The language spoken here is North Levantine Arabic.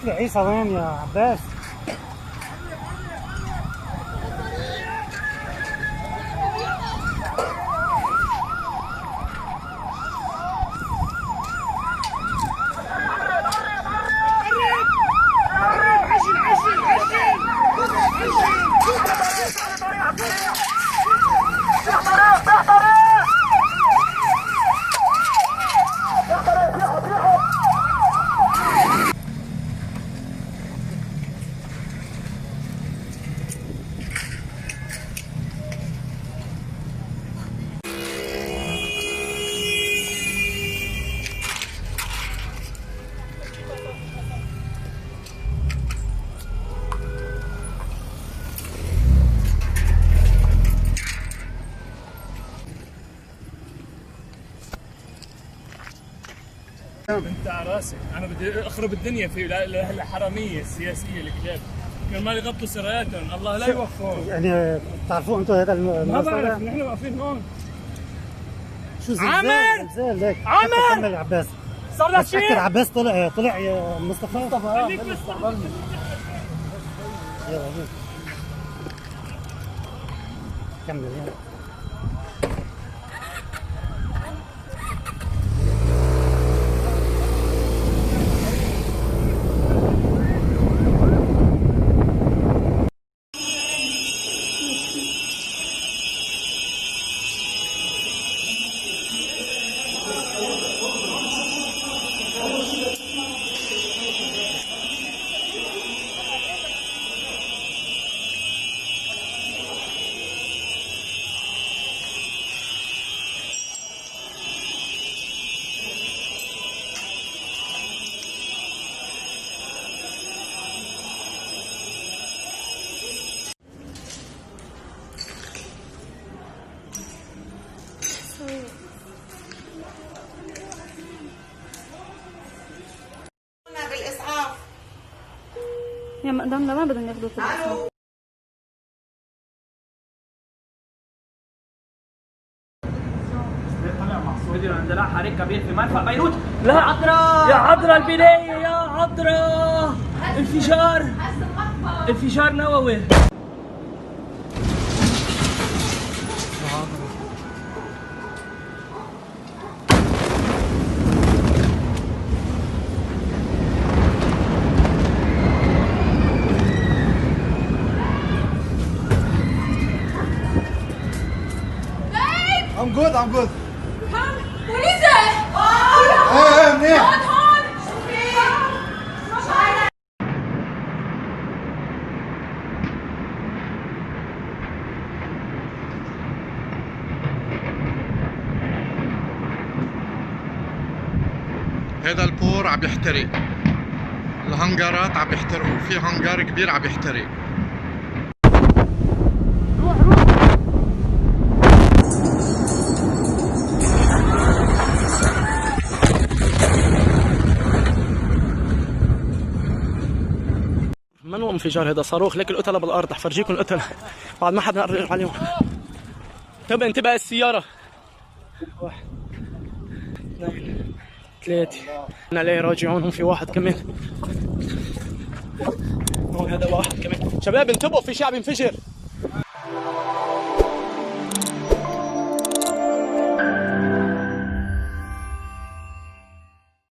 شوف لي عيسى وين يا عباس. انت على راسي، انا بدي اخرب الدنيا في الحرامية السياسية الكلاب، كرمال يغطوا سراياتهم، الله لا يوفقهم. يعني بتعرفوه انتم هذا؟ ما بعرف، نحن واقفين هون. شو زلزال؟ عامر! زلزال ليك. عامر! كمل عباس. صار لك شيء؟ تأكد عباس طلع يا مصطفى. خليك بس. يلا كمل يلا. بالإسعاف. يا مقدامنا ما بدهم ياخذوا الإسعاف. فيديو اندلاع حريق كبير في مرفأ بيروت. لا عذرا يا عذرا البناية يا عذرا، انفجار انفجار نووي. I'm good, I'm good. What is it? ايه ايه منيح. هون هذا ال port عم يحترق، الهنجرات عم يحترقوا، في هنجر كبير عم يحترق. روح روح. من هو انفجار هذا؟ صاروخ. ليك القتلة بالارض، رح فرجيكم القتلة بعد ما حدا قرب عليهم. انتبه انتبه السيارة. 1 2 3 عليه راجعون. هون في واحد كمان، هون هذا واحد كمان. شباب انتبهوا، في شيء عم ينفجر.